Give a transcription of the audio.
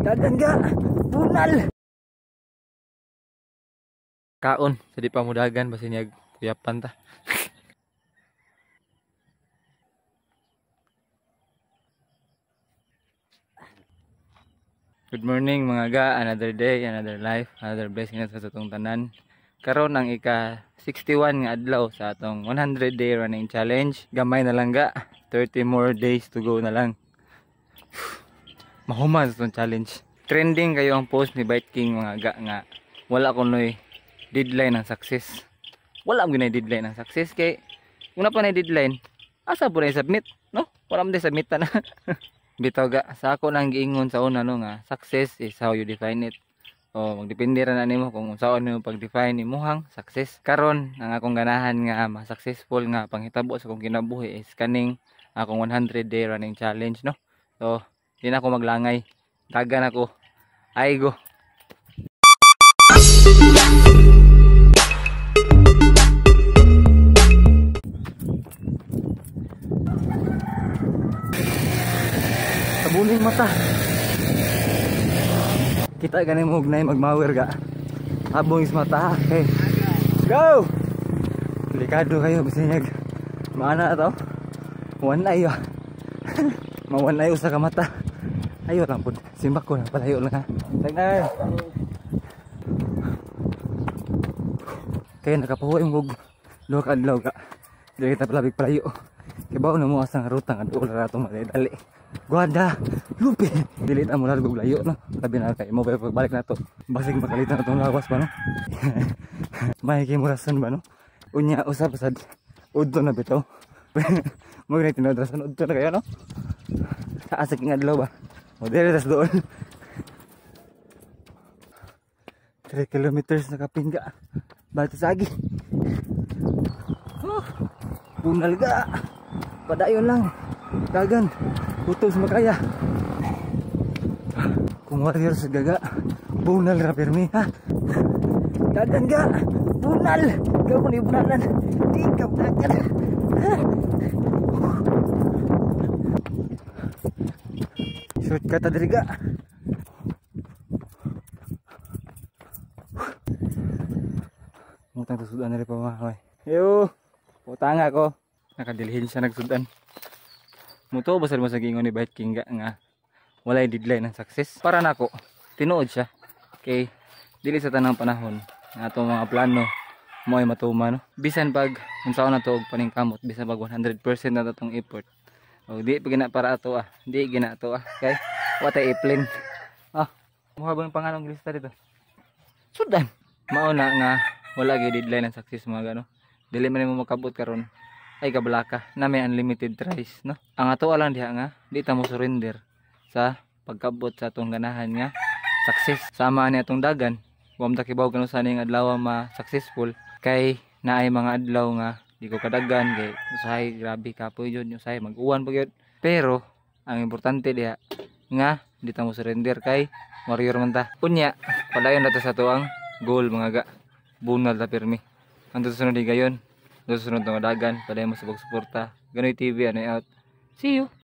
Dagan ga. Bunal. Kaon sa di pa mudagan basin yag kuyapan ta. Good morning mga ga, another day, another life, another blessing na sa atong tanan. Karon ang ika 61 nga adlaw sa atong 100 day running challenge. Gamay na lang ga, 30 more days to go na lang. Mahuman sa atong challenge. Trending kayo ang post ni Bite King mga ga nga wala kunoy deadline ng success. Wala mo ginay deadline ng success kay una pa na deadline, asa po na i-submit, no? Wala mo na submit na. Bitaw ga, sa ako nang giingon sa una no nga success is how you define it. O magdepende ra na nimo kung unsaon nimo pag-define imuhang success. Karon ang akong ganahan nga ma-successful nga panghitabo sa akong kinabuhi is kaning akong 100 day running challenge, no. So di na ako maglangay. Dagan ako. Ay go. Sabuning mata. Kita gani mo ugnay magmawer ga. Habong is mata. Okay. Go. Delikado kayo bisan yag. Maana to. One eye. Ma one eye usa ka mata. Ayo lang pud. Simbak ko lang palayo lang ha. Tagnar. Kaya nakapahuway mo og duha ka adlaw ga. Dili kita palabig palayo. Kay bawo na mo asang ruta nga duol ra atong dali. Guarda, lupi. Dili na mo largo layo no. Labi na kay mo pagbalik na to. Basig makalitan atong lawas ba no. May kay murason ba no. Unya usab sad udto na bitaw. Mo gani tinuod rason udto na kayo no. Sa king adlaw ba. O dili tas doon. 3 kilometers na kapingga. Balik sa agi. Oh, bunal ga. Padayon lang. Dagan. Kutob sa makaya. Kung warrior sa gaga, bunal ra pirmi ha. Dagan ga. Bunal. Gaw ko ni bunalan. Di ka dagan. Shortcut ta diri ga. Mutang sudan na rin pa mga kaway. Yo! Putang ako. Nakadilhin siya nagsudan. Muto basal mo sa gingon ni Bite King ga nga walay deadline ng success. Para nako, tinuod siya. Kay dili sa tanang panahon nga atong mga plano mo ay matuma no. Bisan pag unsaon na to og paningkamot, bisan pag 100% na atong effort. Og di pa gina para ato ah. Di gina ato ah. Kay watay i-plan. Ah, mukha bang pangalong lista dito? Sudan. Mao na nga wala gyud deadline ng success mga gano. Dili man nimo makabot karon ay kabalaka na may unlimited tries no. Ang ato lang diha nga di ta mo surrender sa pagkabot sa atong ganahan nga success. Sama ani atong dagan, wa man ta kibaw kanu sa ning adlaw ma successful kay naay mga adlaw nga di ko kadagan kay usahay grabe kapoy jud, usahay mag-uwan pa gyud. Pero ang importante diha nga di ta mo surrender kay warrior man ta. Unya padayon na ta sa atuang goal mga ga. Bunal ta pirmi. Ang susunod gayon, susunod nga dagan, padayon mo sa pagsuporta. Ganoy TV, ano out. See you.